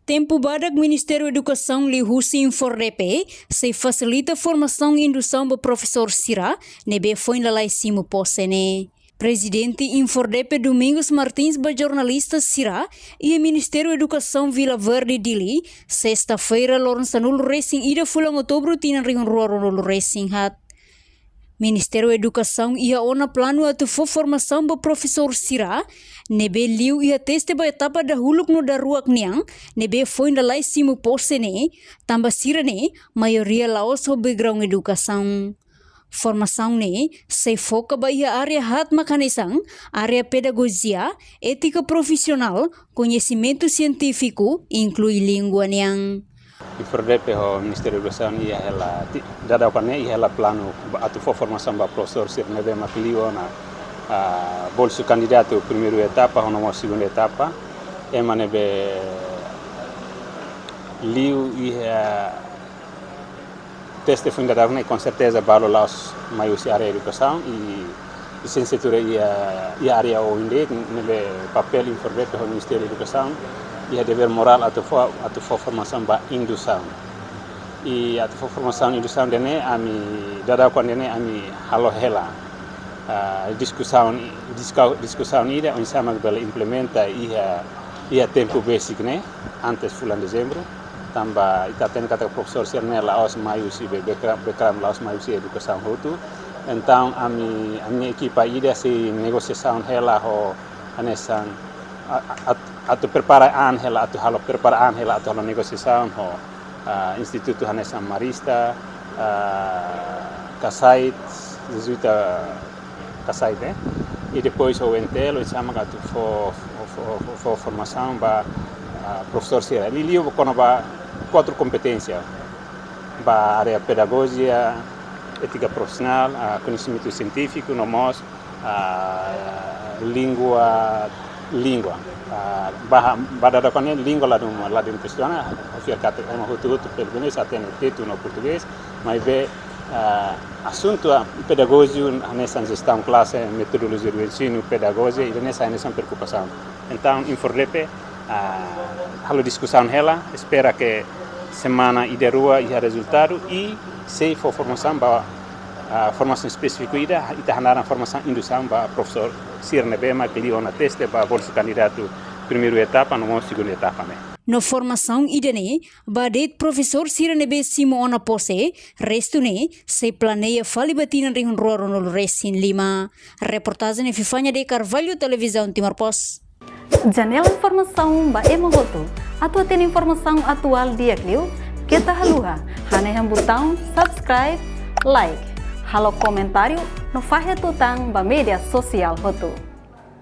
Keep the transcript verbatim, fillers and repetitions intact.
tempu badak Ministériu Edukasaun liuhusi INFORDEPE sei fasilita formasaun indusaun ba profesór sira ne'ebé foin lalais simu pose ne'e. Prezidente INFORDEPE Domingos Martins ba jornalista sira iha Ministériu Edukasaun Vila Verde, Dili, sesta-feira, loron sanulu resin ida fulan Outubru tinan rihun rua ruanulu resin haat. Ministériu Edukasaun iha ona planu atu fó formasaun ba profesór sira ne'ebé liu iha teste ba etapa dahuluk no daruak nian ne'ebé foin lalais simu pose ne'e, tanba sira-ne'e maioria la'ós ho background edukasaun. Formasaun ne'e sei foka ba iha área haat mak hanesan área pedagojia, étika profisionál, koñesimentu sientífiku, inklui língua nian. INFORDEPE ho Ministériu Edukasaun iha hela ti-, dadauk ne'e iha hela planu ba atu fó formasaun ba profesór sira ne'ebé mak liu ona, ah, bolsu kandidatu primeiru etapa, ho no mós segundu etapa, ema ne'ebé liu iha teste foin dadauk ne'e, konserteza balu la'ós mai husi área edukasaun i, i lisensiatura iha, iha área oin de'it, ne'ebé papél INFORDEPE ho Ministériu Edukasaun iha devér morál atu fó, atu fó formasaun ba indusaun. I atu fó formasaun indusaun ida-ne'e ami, dadauk ida-ne'e ami halo hela, ah, diskusaun, diska-, diskusaun ida oinsá mak bele implementa iha, iha tempu besik ne'e, antes fulan Dezembru. Tanba ita hatene katak profesór sira-ne'e la'ós mai husi be-, background, background la'ós mai husi edukasaun hotu. Entaun ami, ami ekipa ida sei negosiasaun hela ho hanesan a-, a-, at-, atu prepara an hela, atu halo prepara an hela, atu halo negosiasaun ho, ah, institutu hanesan Marista, ah, CACAIT, Jezuíta CACAIT, eh? I depois ho UNTL, oinsá mak atu fó, fó, fó, fó, fó formasaun ba, ah, profesór sira. Liuliu kona-ba kuatru kompeténsia. Ba área pedagojia, étika profisionál, ah, koñesimentu sientífiku, no mós, ah, língua, língua. Ah, ba, ba dadauk ne'e língua ladún, ladún kestiona, fiar katak ema hotu-hotu, pelumenus, hatene Tetun no Portugés, maibé, ah, asuntu, ah, pedagójiku, hanesan jestaun klase, metodolojia do ensinu, pedagojia, ida-ne'e sai hanesan preokupasaun. Entaun, INFORDEPE, ah, halo diskusaun hela, espera ke semana ida rua iha rezultadu i sei fó formasaun ba, ah, formasaun espesífiku ida, ita hanaran formasaun indusaun ba profesór sira ne'ebé mak liu ona teste ba bolsu kandidatu primeiru etapa no mós segundu etapa ne'e. No formasaun ida-ne'e ba de'it profesór sira ne'ebé simu ona pose, restu ne'e sei planeia fali ba tinan rihun rua ruanulu resin lima. Reportajen Epifania de Carvalho, Televizaun Timor Post. Janela informasaun ba ema hotu. Atu hatene informasaun atuál di'ak liu, keta haluha hanehan butaun subscribe, like, halo komentáriu no fahe tutan ba média sosiál hotu.